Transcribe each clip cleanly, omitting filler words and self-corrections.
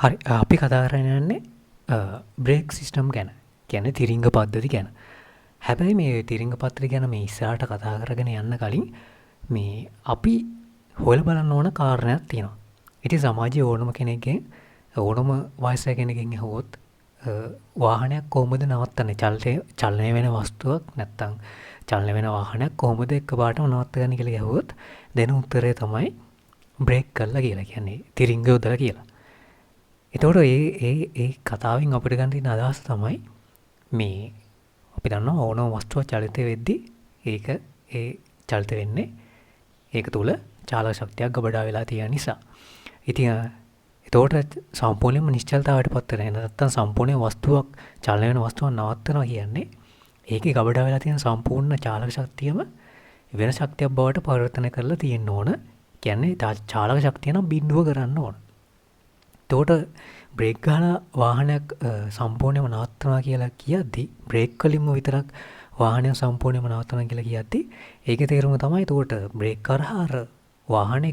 හරි, අපි කතා කරන්න යන්නේ බ්‍රේක් සිස්ටම් ගැන. කියන්නේ තිරිංග පද්ධති ගැන. හැබැයි මේ තිරිංග පද්ධති ගැන මේ ඉස්සරහට කතා කරගෙන යන්න කලින් මේ අපි හොයලා බලන්න ඕන කාරණයක් තියෙනවා. ඉතින් සමාජයේ ඕනම කෙනෙක්ගෙන්, ඕනම වයසක කෙනෙක්ගෙන් ඇහුවොත් වාහනයක් කොහොමද නවත්තන්නේ? චලනය වෙන වස්තුවක් නැත්තම් චලනය වෙන වාහනයක් කොහොමද එකපාරටම නවත්තගන්නේ කියලා ඇහුවොත් දෙන උත්තරය තමයි බ්‍රේක් කරලා කියලා. කියන්නේ තිරිංග යොදලා කියලා. එතකොට ඒ ඒ ඒ කතාවෙන් අපිට ගන්න තියෙන අදහස තමයි මේ අපි දන්නවා ඕනම වස්තුවක් චලිත වෙද්දී ඒක ඒ චලිත වෙන්නේ ඒක තුල චාලක ශක්තියක් ගබඩා වෙලා තියෙන නිසා. ඉතින් එතකොට සම්පූර්ණයෙන්ම නිශ්චලතාවයට පත් වෙන, නැත්නම් සම්පූර්ණ වස්තුවක්, චලනය වෙන වස්තුවක් නවත්තනවා කියන්නේ ඒකේ ගබඩා වෙලා තියෙන සම්පූර්ණ චාලක ශක්තියම වෙන ශක්තියක් බවට පරිවර්තනය කරලා තියෙන්න ඕන. කියන්නේ චාලක ශක්තිය නම් බිඳුව කරන්න ඕන. එතකොට බ්‍රේක් ගහලා වාහනයක් සම්පූර්ණයෙන්ම නවත්තනවා කියලා කියද්දි, බ්‍රේක් වලින්ම විතරක් වාහනය සම්පූර්ණයෙන්ම නවත්තනවා කියලා කියද්දි ඒකේ තේරුම තමයි එතකොට බ්‍රේක් කරහා අර වාහනේ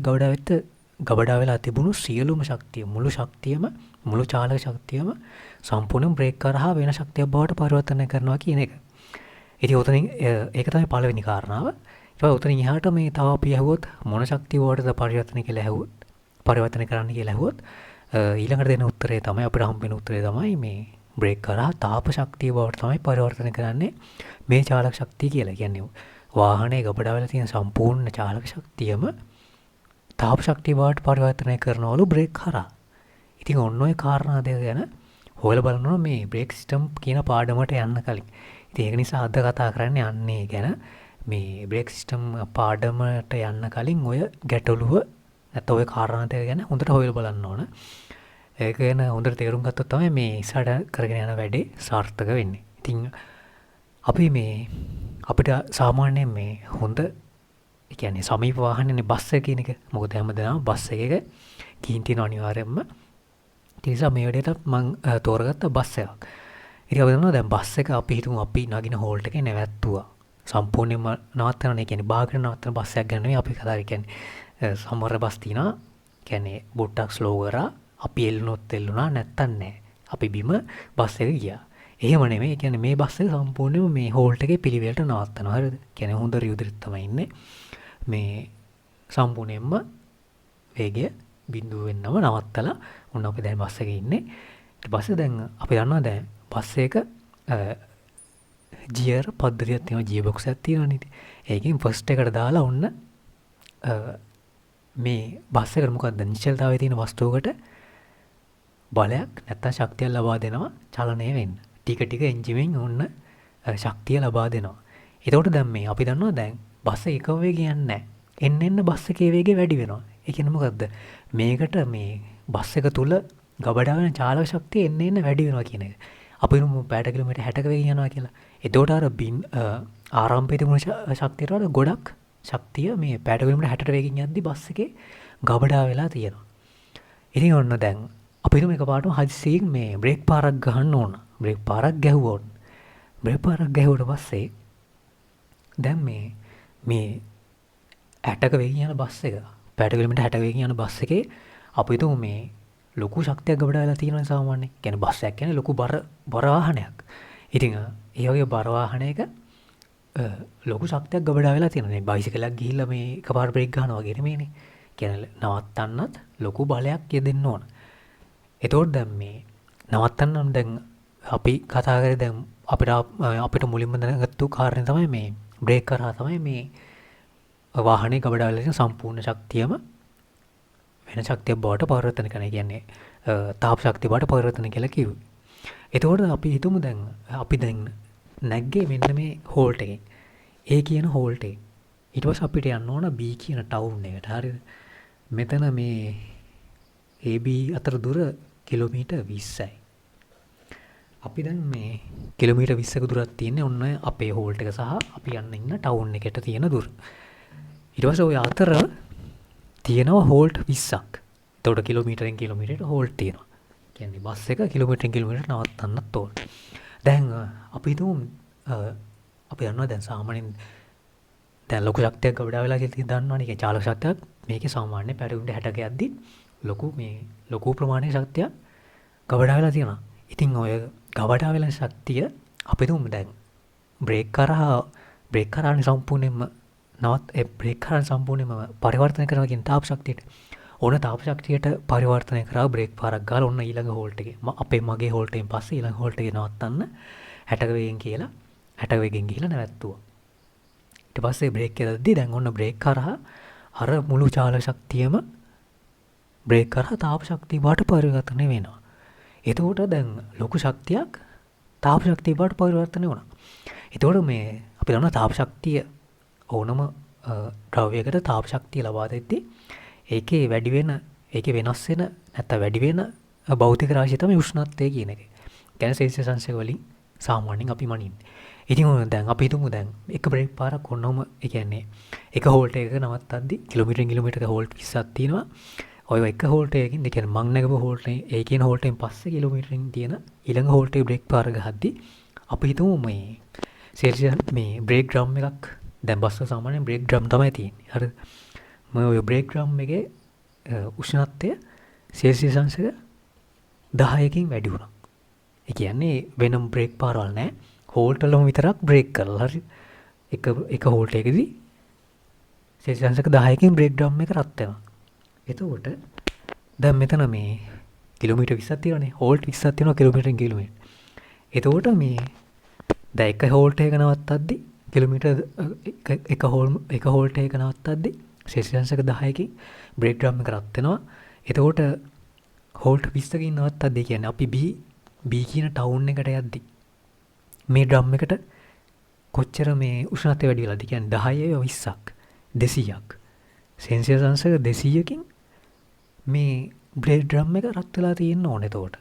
ගබඩා වෙලා තිබුණු සියලුම ශක්තිය, මුළු ශක්තියම, මුළු චාලක ශක්තියම සම්පූර්ණයෙන් බ්‍රේක් කරහා වෙන ශක්තියක් බවට පරිවර්තනය කරනවා කියන එක. ඉතින් ඔතනින් ඒක තමයි පළවෙනි කාරණාව. ඊට පස්සේ ඔතනින් එහාට මේ තව අපි ඇහුවොත් මොන ශක්තිය බවටද පරිවර්තනය කියලා ඇහුවොත්, පරිවර්තනය කරන්න කියලා ඇහුවොත් ඊළඟට දෙන උත්තරේ තමයි, අපිට හම්බ වෙන උත්තරේ තමයි මේ බ්‍රේක් කරා තාප ශක්තිය බවට තමයි පරිවර්තනය කරන්නේ මේ චාලක ශක්තිය කියලා. කියන්නේ වාහනේ ගබඩා වෙලා තියෙන සම්පූර්ණ චාලක ශක්තියම තාප ශක්තිය බවට පරිවර්තනය කරනවලු බ්‍රේක් හරහා. ඉතින් ඔන්න ඔය කාරණා දෙක ගැන හොයලා බලනවා මේ බ්‍රේක් සිස්ටම් කියන පාඩමට යන්න කලින්. ඉතින් ඒක නිසා අද කතා කරන්න යන්නේ ගැන මේ බ්‍රේක් සිස්ටම් පාඩමට යන්න කලින් ඔය ගැටලුව නැත්නම් ඔය කාරණා දෙක ගැන හොඳට හොයලා බලන්න ඕන. ඒක ගැන හොඳට තේරුම් ගත්තොත් තමයි මේ ඉස්සරහට කරගෙන යන වැඩේ සාර්ථක වෙන්නේ. ඉතින් අපි මේ අපිට සාමාන්‍යයෙන් මේ හොඳ, ඒ කියන්නේ සමීප වාහනේනේ බස් එක කියන එක. මොකද හැමදාම බස් එකක ගිහින් තියෙන අනිවාර්යයෙන්ම. ඒ නිසා මේ වැඩේට මං තෝරගත්ත බස් එකක්. ඉතින් අපි දන්නවා දැන් බස් එක අපි හිතමු අපි නගින හෝල්ට් එකේ නැවැත්තුවා. සම්පූර්ණයෙන්ම නවත්තනවනේ. ඒ කියන්නේ බාගෙන නවත්තන බස් එකක් ගැන නෙවෙයි අපි කතා කරන්නේ. කියන්නේ සමහර බස් තියෙනවා. කියන්නේ පොඩ්ඩක් ස්ලෝ කරා අපි එල්ලුනොත් එල්ලුනා, නැත්තම් නෑ. අපි බිම බස් එක ගියා. එහෙම නෙමෙයි. ඒ කියන්නේ මේ බස් එක සම්පූර්ණයෙන්ම මේ හෝල්ට් එකේ පිළිවෙලට නවත්තනවා. හරිද? කියන්නේ හොඳ රියුදරිත් තමයි ඉන්නේ. මේ සම්පූර්ණයෙන්ම වේගය බිඳුව වෙන්නම නවත්තලා ඔන්න අපි දැන් බස් එකේ ඉන්නේ. ඊට පස්සේ දැන් අපි දන්නවා දැන් බස් එක ගියර් පද්ධතියක් තියෙනවා, ගියර් බොක්ස් එකක් තියෙනවනේ ඉතින්. ඒකෙන් ෆස්ට් එකට දාලා ඔන්න මේ බස් එකට මොකද්ද නිශ්චලතාවයේ තියෙන වස්තුවකට බලයක් නැත්තම් ශක්තියක් ලබා දෙනවා චලනය වෙන්න. ටික ටික එන්ජිමෙන් ඔන්න ශක්තිය ලබා දෙනවා. එතකොට දැන් මේ අපි දන්නවා දැන් බස් එක එකම වේගය යන්නේ නැහැ. එන්න එන්න බස් එකේ වේගය වැඩි වෙනවා. ඒ කියන්නේ මොකද්ද? මේකට මේ බස් එක තුල ගබඩා වෙන චාලක ශක්තිය එන්න එන්න වැඩි වෙනවා කියන එක. අපි හිතමු පැයට කිලෝමීටර් 60ක වේගයෙන් යනවා කියලා. එතකොට අර බින් ආරම්භයේ තිබුණ ශක්තියට වඩා ගොඩක් ශක්තිය මේ පැයට කිලෝමීටර් 60ට වේගයෙන් යද්දි බස් එකේ ගබඩා වෙලා තියෙනවා. ඉතින් ඔන්න දැන් අපි හිතමු එකපාරටම හදිස්සියෙන් මේ බ්‍රේක් පාරක් ගහන්න ඕන. බ්‍රේක් පාරක් ගැහුවා ඔන්න. බ්‍රේක් පාරක් ගැහුවට පස්සේ දැන් මේ මේ 60ක වේගයෙන් යන බස් එක, පැයට කිලෝමීටර් 60 වේගයෙන් යන බස් එකේ අපි හිතමු මේ ලොකු ශක්තියක් ගබඩා වෙලා තියෙනවා සාමාන්‍යයෙන්. කියන්නේ බස් එකක් කියන්නේ ලොකු බර බර වාහනයක්. ඉතින් ඒ වගේ බර වාහනයක ලොකු ශක්තියක් ගබඩා වෙලා තියෙනවා. මේ බයිසිකලයක් ගිහිල්ලා මේ එකපාර බ්‍රේක් ගහනවා වගේ නෙමෙයිනේ. කියන්නේ නවත්තන්නත් ලොකු බලයක් යෙදෙන්න ඕන. එතකොට දැන් මේ නවත්තන්න නම් දැන් අපි කතා කරේ දැන් අපිට අපිට මුලින්ම දැනගත්තු කාරණේ තමයි මේ බ්‍රේක් කරා තමයි මේ වාහනේ ගබඩා වෙලා තියෙන සම්පූර්ණ ශක්තියම වෙන ශක්තියක් බවට පරිවර්තන කරන. ඒ කියන්නේ තාප ශක්තිය බවට පරිවර්තන කියලා කිව්වේ. එතකොට අපි හිතමු දැන් අපි දැන් නැග්ගේ මෙන්න මේ හෝල්ට් එකෙන්. A කියන හෝල්ට් එකෙන්. ඊට පස්සේ අපිට යන්න ඕන B කියන ටවුන් එකට. හරිද? මෙතන මේ AB අතර දුර කිලෝමීටර් 20යි. අපි දැන් මේ කිලෝමීටර් 20ක දුරක් තියෙන්නේ ඔන්න අපේ හෝල්ට් එක සහ අපි යන්න ඉන්න ටවුන් එකට තියෙන දුර. ඊට පස්සේ ඔය අතර තියෙනවා හෝල්ට් 20ක්. එතකොට කිලෝමීටරෙන් කිලෝමීටරයට හෝල්ට් තියෙනවා. කියන්නේ බස් එක කිලෝමීටරෙන් කිලෝමීටරයට නවත්තන්නත් ඕන. දැන් අපි හිතමු අපි දන්නවා දැන් සාමාන්‍යයෙන් දැන් ලොකු ශක්තියක් ගබඩා වෙලා කියලා දන්නවනේ. ඒ කියන්නේ චාලක ශක්තියක් මේකේ සාමාන්‍ය පැයට කිලෝමීටර් 60ක යද්දි ලොකු මේ ලොකු ප්‍රමාණයේ ශක්තියක් ගබඩා වෙලා තියෙනවා. ඉතින් ඔය ගබඩා වෙන ශක්තිය අපි තුමු දැන් බ්‍රේක් කරානේ සම්පූර්ණයෙන්ම නවත් ඒ බ්‍රේක් කරානේ සම්පූර්ණයෙන්ම පරිවර්තනය කරනවා කියන තාප ශක්තියට. ඕන තාප ශක්තියට පරිවර්තනය කරා බ්‍රේක් පාරක් ගාලා ඔන්න ඊළඟ හෝල්ට් එකේ අපේ මගේ හෝල්ට් එකෙන් පස්සේ ඊළඟ හෝල්ට් එකේ නවත්තන්න 60 වේගෙන් කියලා 60 වේගෙන් ගිහිල්ලා නැවැත්තුවා. ඊට පස්සේ බ්‍රේක් එක දාද්දි දැන් ඔන්න බ්‍රේක් කරා අර මුළු චාලක ශක්තියම බ්‍රේක් කරා තාප ශක්තිය බවට පරිවර්තනය වෙනවා. එතකොට දැන් ලොකු ශක්තියක් තාප ශක්තිය බවට පරිවර්තනය වුණා. එතකොට මේ අපි දන්නවා තාප ශක්තිය ඕනම ද්‍රව්‍යයකට තාප ශක්තිය ලබා දෙද්දී ඒකේ වැඩි වෙන ඒකේ වෙනස් වෙන නැත්නම් වැඩි වෙන භෞතික රාශිය තමයි උෂ්ණත්වය කියන එක. කියන්නේ සෙල්සියස් අංශක වලින් සාමාන්‍යයෙන් අපි මනින්නේ. ඉතින් ඔය දැන් අපි හිතමු දැන් එක බ්‍රේක් පාරක් ඔන්නෝම ඒ කියන්නේ එක හෝල්ට් එකක නවත්තද්දි කිලෝමීටරෙන් කිලෝමීටරක හෝල්ට් 20ක් තියෙනවා. ඔය එක හෝල්ට් එකකින් ඒ කියන්නේ මං නැගපු හෝල්ට් ඒ කියන හෝල්ට් එකෙන් පස්සේ කිලෝමීටරෙන් තියෙන ඊළඟ හෝල්ට් එකේ බ්‍රේක් පාර ගහද්දි අපි හිතමු මේ සෙල්සියස් මේ බ්‍රේක් ඩ්‍රම් එකක් දැන් බස් වල සාමාන්‍යයෙන් බ්‍රේක් ඩ්‍රම් තමයි තියෙන්නේ. හරිද? මම ඔය බ්‍රේක් ඩ්‍රම් එකේ උෂ්ණත්වය සෙල්සියස් අංශක 10කින් වැඩි වුණා. ඒ කියන්නේ වෙනම බ්‍රේක් පාරවල් නෑ. හෝල්ට් වලම විතරක් බ්‍රේක් කරලා හරි. එක හෝල්ට් එකකදී සෙල්සියස් අංශක 10කින් බ්‍රේක් ඩ්‍රම් එක රත් වෙනවා. එතකොට දැන් මෙතන මේ කිලෝමීටර් 20ක් තියෙනවනේ. හෝල්ට් 20ක් තියෙනවා කිලෝමීටරෙන් කිලෝමීටර්. එතකොට මේ දැන් එක හෝල්ට් එක නවත්තද්දි කිලෝමීටර් එක හෝල්ට් එක නවත්තද්දි සෙල්සියස් අංශක 10කින් බ්‍රේක් ඩ්‍රම් එක රත් වෙනවා. එතකොට හෝල්ට් 20කින් නවත්තද්දි කියන්නේ අපි B කියන ටවුන් එකට යද්දි මේ ඩ්‍රම් එකට කොච්චර මේ උෂ්ණත්වය වැඩි වෙලාද? කියන්නේ 10 20ක් 200ක්. සෙල්සියස් අංශක 200කින් මේ බ්‍රේක් ඩ්‍රම් එක රත් වෙලා තියෙන්න ඕනේ. එතකොට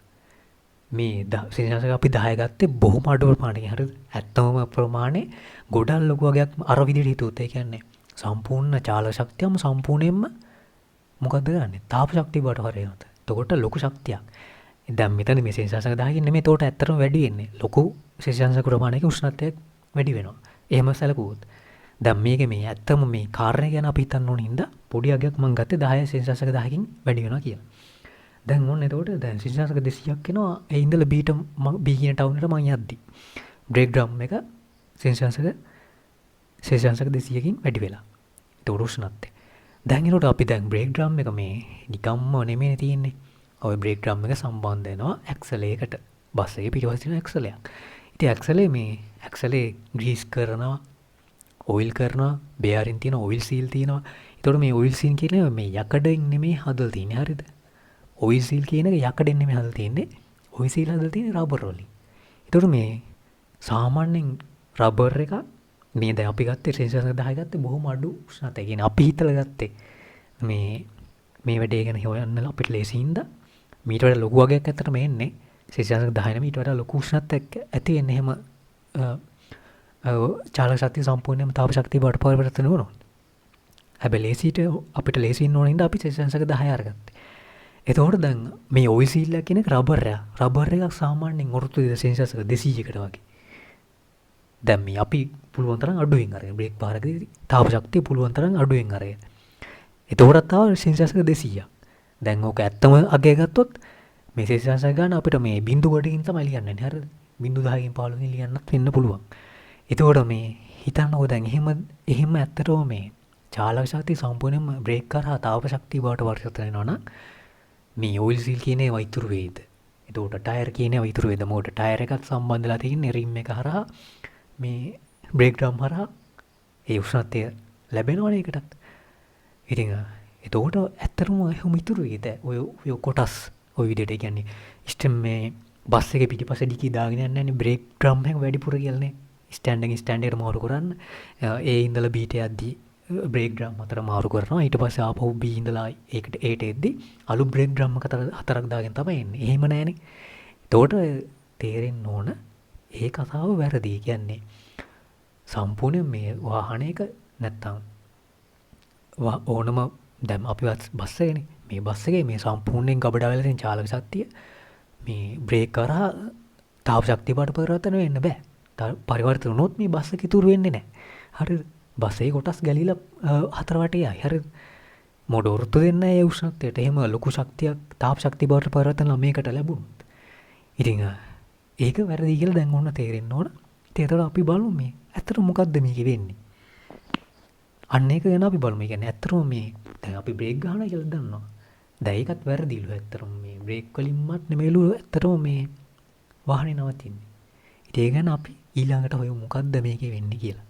මේ සෙල්සියස් අංශක අපි 10 ගත්තේ බොහොම අඩු ප්‍රමාණයකින්. හරිද? ඇත්තම ප්‍රමාණය ගොඩක් ලොකු වගයක් අර විදිහට හිතුවොත් ඒ කියන්නේ සම්පූර්ණ චාලක ශක්තියම සම්පූර්ණයෙන්ම මොකද්ද කරන්නේ? තාප ශක්තිය බවට හරවනවා. එතකොට ලොකු ශක්තියක්. දැන් මෙතන මේ සෙල්සියස් අංශක 10කින් නෙමෙයි එතකොට ඇත්තටම වැඩි වෙන්නේ. ලොකු සෙල්සියස් අංශක ප්‍රමාණයක උෂ්ණත්වයක් වැඩි වෙනවා. එහෙම සැලකුවොත්. දැන් මේකේ මේ ඇත්තම මේ කාරණේ ගැන අපි හිතන්න ඕන හින්දා පොඩි අගයක් මං ගත්තේ 10 සෙල්සියස් අංශක 10කින් වැඩි වෙනවා කියලා. දැන් ඔන්න එතකොට දැන් සෙල්සියස් අංශක 200ක් එනවා. ඒ ඉඳලා B ට B කියන ටවුන් එකට මං යද්දි. බ්‍රේක් ඩ්‍රම් එක සෙල්සියස් අංශක 200කින් වැඩි වෙලා. එතකොට උෂ්ණත්වය. දැන් එතකොට අපි දැන් බ්‍රේක් ඩ්‍රම් එක මේ නිකම්ම නෙමෙයි තියෙන්නේ. ඔය බ්‍රේක් ඩ්‍රම් එක සම්බන්ධ වෙනවා ඇක්සල් එකකට. බස් එකේ පිටිපස්සේ තියෙන ඇක්සල් එකක්. ඉතින් ඇක්සලේ මේ ඇක්සලේ ග්‍රීස් කරනවා, ඔයිල් කරනවා, බෙයාරින් තියෙන ඔයිල් සීල් තියෙනවා. එතකොට මේ ඔයිල් සීල් කියන්නේ මේ යකඩෙන් නෙමෙයි හදලා තියෙන්නේ. හරිද? ඔයිල් සීල් කියන එක යකඩෙන් නෙමෙයි හදලා තියෙන්නේ. ඔයිල් සීල් හදලා තියෙන්නේ රබර් වලින්. එතකොට මේ සාමාන්‍යයෙන් රබර් එක මේ දැන් අපි ගත්තේ සෙල්සියස් 10 ගත්තේ බොහොම අඩු උෂ්ණත්වය. කියන්නේ අපි හිතලා ගත්තේ මේ මේ වැඩේ ගැන හොයන්න අපිට ලේසි හින්දා මීට වඩා ලොකු වගයක් ඇත්තටම එන්නේ සෙල්සියස් 10 නෙමෙයි ඊට වඩා ලොකු උෂ්ණත්වයක් ඇති වෙන්නේ එහෙම චාලක ශක්තිය සම්පූර්ණයෙන්ම තාප ශක්තිය බවට පරිවර්තන වුණොත්. හැබැයි ලේසියට අපිට ලේසි ඉන්න ඕන හින්දා අපි සෙල්සියස් 10 අරගත්තේ. එතකොට දැන් මේ ඔයිල් සීල් එක කියන එක රබර් එකක්. රබර් එකක් සාමාන්‍යයෙන් ඔරොත්තු දෙද සෙල්සියස් 200කට වගේ. දැන් මේ අපි පුළුවන් තරම් අඩුවෙන් අරගෙන බ්‍රේක් පාරකදී තාප ශක්තිය පුළුවන් තරම් අඩුවෙන් අරගෙන. එතකොටත් ආව සෙල්සියස් 200ක්. දැන් ඕක ඇත්තම අගය ගත්තොත් මේ සෙල්සියස් ගන්න අපිට මේ බිංදු ගොඩකින් තමයි ලියන්න වෙන්නේ. හරිද? බිංදු 10කින් 15කින් ලියන්නත් වෙන්න පුළුවන්. එතකොට මේ හිතන්නකෝ දැන් එහෙම ඇත්තටම මේ චාලක ශක්තිය සම්පූර්ණයෙන්ම බ්‍රේක් කරා තාප ශක්තිය බවට පරිවර්තන වෙනවා නම් මේ ඔයිල් සීල් කියන ඒවා ඉතුරු වෙයිද? එතකොට ටයර් කියන ඒවා ඉතුරු වෙයිද? මොකද ටයර් එකත් සම්බන්ධ වෙලා තියෙන්නේ රිම් එක හරහා මේ බ්‍රේක් ඩ්‍රම් හරහා ඒ උෂ්ණත්වය ලැබෙනවනේ ඒකටත්. ඉතින් එතකොට ඇත්තටම එහෙම ඉතුරු වෙයිද? ඔය ඔය කොටස් ඔය විදිහට ඒ කියන්නේ ස්ටෙම් මේ බස් එකේ පිටිපස්සේ ඩිකි දාගෙන යන්නේ නැන්නේ බ්‍රේක් ඩ්‍රම් එක වැඩිපුර කියලා නේ. ස්ටෑන්ඩ් එකෙන් ස්ටෑන්ඩ් එකට මාරු කරන්න. ඒ ඉඳලා බීට යද්දි බ්‍රේක් ඩ්‍රම් හතර මාරු කරනවා. ඊට පස්සේ ආපහු B ඉඳලා ඒකට ඒට එද්දි අලුත් බ්‍රේක් ඩ්‍රම් හතරක් දාගෙන තමයි එන්නේ. එහෙම නෑනේ. එතකොට තේරෙන්න ඕන ඒ කතාව වැරදි. කියන්නේ සම්පූර්ණයෙන් මේ වාහනයක නැත්තම් ඕනම දැන් අපි බස් එකනේ. මේ බස් එකේ මේ සම්පූර්ණයෙන් ගබඩා වෙලා තියෙන චාලක ශක්තිය මේ බ්‍රේක් කරා තාප ශක්තිය බවට පරිවර්තන වෙන්න බෑ. පරිවර්තන වුණොත් මේ බස් එක ඉතුරු වෙන්නේ නෑ. හරිද? බස් එකේ කොටස් ගැලිලා හතර වටේ යයි. හරිද? මොඩ ඔරොත්තු දෙන්නේ නෑ ඒ උෂ්ණත්වයට. එහෙම ලොකු ශක්තියක් තාප ශක්තිය බවට පරිවර්තන මේකට ලැබුණොත්. ඉතින් ඒක වැරදි කියලා දැන් ඔන්න තේරෙන්න ඕන. ඉතින් එතකොට අපි බලමු මේ ඇත්තටම මොකද්ද මේකේ වෙන්නේ. අන්න ඒක ගැන අපි බලමු. ඒ කියන්නේ ඇත්තටම මේ දැන් අපි බ්‍රේක් ගහනවා කියලා දන්නවා. දැන් ඒකත් වැරදිලු ඇත්තටම මේ බ්‍රේක් වලින්මත් නෙමෙයිලු ඇත්තටම මේ වාහනේ නවතින්නේ. ඉතින් ඒ ගැන අපි ඊළඟට හොයමු මොකද්ද මේකේ වෙන්නේ කියලා.